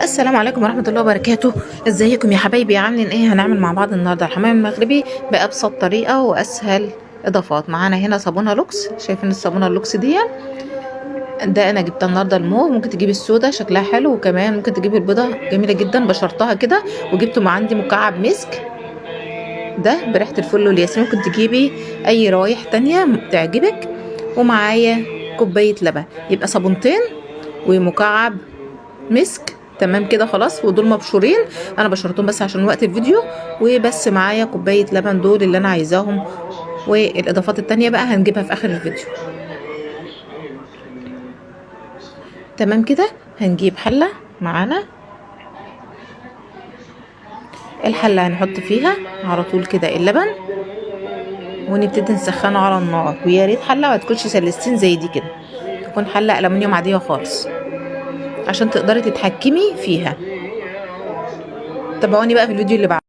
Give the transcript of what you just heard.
السلام عليكم ورحمة الله وبركاته. ازيكم يا حبايبي؟ عاملين ايه؟ هنعمل مع بعض النهارده الحمام المغربي بأبسط طريقة واسهل اضافات. معانا هنا صابونة لوكس، شايفين الصابونة اللوكس دي؟ ده انا جبتها النهارده الموف، ممكن تجيب السودا شكلها حلو، وكمان ممكن تجيب البيضة جميلة جدا بشرتها كده. وجبته مع عندي مكعب مسك ده بريحة الفل والياسمين، ممكن تجيبي اي روايح تانية تعجبك. ومعايا كوباية لبن، يبقى صابونتين ومكعب مسك، تمام كده خلاص. ودول مبشورين، انا بشرتهم بس عشان وقت الفيديو. وبس معايا كوباية لبن، دول اللي انا عايزاهم، والاضافات التانية بقى هنجيبها في اخر الفيديو. تمام كده. هنجيب حله معانا، الحلة هنحط فيها على طول كده اللبن ونبتدي نسخنه على النار. ويا ريت حله ما تكونش سلستين زي دي كده، تكون حله الومنيوم عادية خالص عشان تقدري تتحكمي فيها. تابعوني بقى في الفيديو اللي بعده.